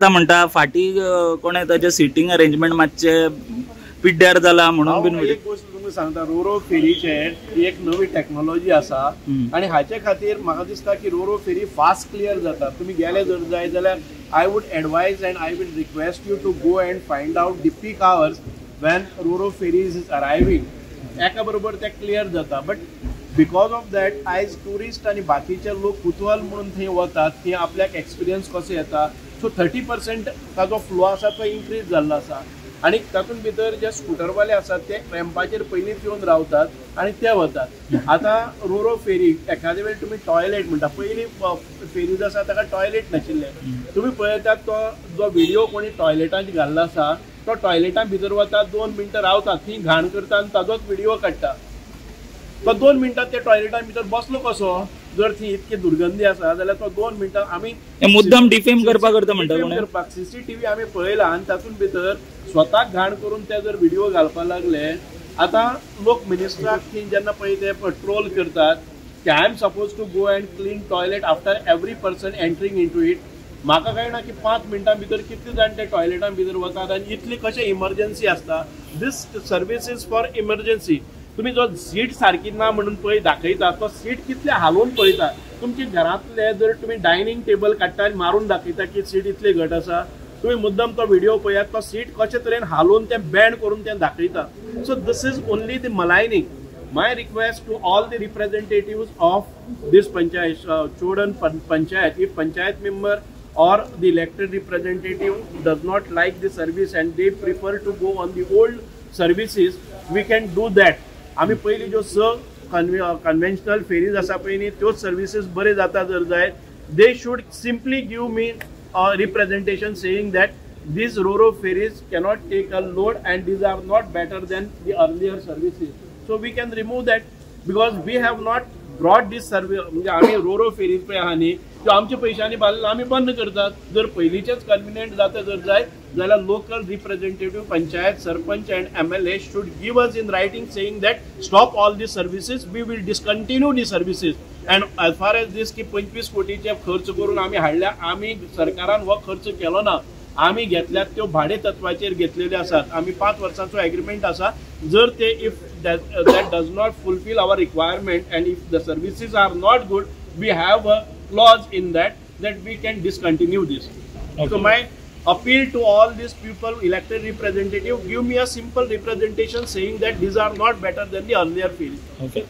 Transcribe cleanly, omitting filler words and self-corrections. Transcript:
म्हणटा फाटी कोणे ताचे सिटींग अरेंजमेंट मातशें पिड्ड्यार जाला म्हणून बीन. एक गोश्ट तुमकां सांगता, रोरो फेरीचेर ही एक नवी टॅक्नोलॉजी आसा आनी हाचे खातीर म्हाका दिसता की रोरो फेरी फास्ट क्लियर जाता. तुमी गेले जर जाय जाल्यार I would advise and I will request you to go and find out the peak hours when roro ferries is arriving. एका बरोबर ते क्लियर जाता. बट because of that आयज ट्युरिस्ट आनी बाकीचे लोक कुतूहल म्हणून थंय वतात, थंय आपल्याक एक्सपिरियन्स कसो येता. सो 30% ताजो फ्लो आसा तो इन्क्रीज जाल्लो आसा. आनी तातूंत भितर जे स्कुटरवाले आसात ते रॅम्पाचेर पयलींच येवन रावतात आनी ते वतात. आतां रोरो फेरी एखादे वेळ तुमी टॉयलेट म्हणटा, पयलीं फेरीज आसा ताका टॉयलेट नाशिल्ले. तुमी पळयतात तो जो व्हिडियो कोणी टॉयलेटांत घाल्लो आसा तो टॉयलेटां भितर वता, 2 मिनटां रावता, थंय घाण करता आनी ताजोच व्हिडियो काडटा. तो 2 मिनटां त्या टॉयलेटां भितर बसलो कसो? जर थंय इतकी दुर्गंधी आसा जाल्यार तो 2 मिनटां आमी मुद्दम डिफेम करपाक करता म्हणटा करपाक. सीसीटीव्ही आमी पळयला आनी तातूंत भितर स्वताक घाण करून ते जर व्हिडिओ घालपाक लागले. आतां लोक मिनिस्टराक थंय जेन्ना पळय ते ट्रोल करतात की I am suppose to go and clean toilet after every person entering into it. म्हाका कळना की 5 मिनटां भितर कितले जाण ते टॉयलेटां भितर वतात आनी इतली कशें इमर्जन्सी आसता. This service is for emergency. तुमी जो सीट सारकी ना म्हणून पळय दाखयता तो सीट कितले हालोवन पळयता. तुमचे घरांतले जर तुमी डायनींग टेबल काडटा आनी मारून दाखयता की सीट इतली घट आसा, तुमी मुद्दम तो व्हिडिओ पळयात, तो सीट कशे तरेन हालोवन तें बँड करून तें दाखयता. So this is only the maligning. My request to all the representatives of this panchayat, Chordan panchayat, if panchayat member or the elected representative does not like the service and they prefer to go on the old services, we can do that. आमी पयलीं ज्यो 6 conventional fairies आसा पळय न्ही त्योच services बरे जाता जर जायत, they should simply give me a representation saying that these roro ferries cannot take a load and these are not better than the earlier services. So we can remove that because we have not brought this service. म्हणजे आमी रोरो fairies पळय आहा न्ही त्यो आमच्या पयशांनी बांदले आमी बंद करतात. जर पयलींचेच कन्विनियंट जाता जर जायत जाल्यार local representative panchayat sarpanch and MLA should give us in writing saying that stop all the services, we will discontinue the services. And as far as this की 25 कोटीचे खर्च करून आमी हाडल्या, आमी सरकारान हो खर्च केलो ना, आमी घेतल्यात त्यो भाडे तत्वाचेर घेतलेले आसात. आमी 5 वर्सांचो एग्रीमेंट आसा. जर ते if that does not fulfil our requirement and if the services are not good, we have a clause in that that we can discontinue this. So my appeal to all these people, elected representative, give me a simple representation saying that these are not better than the earlier field. Okay.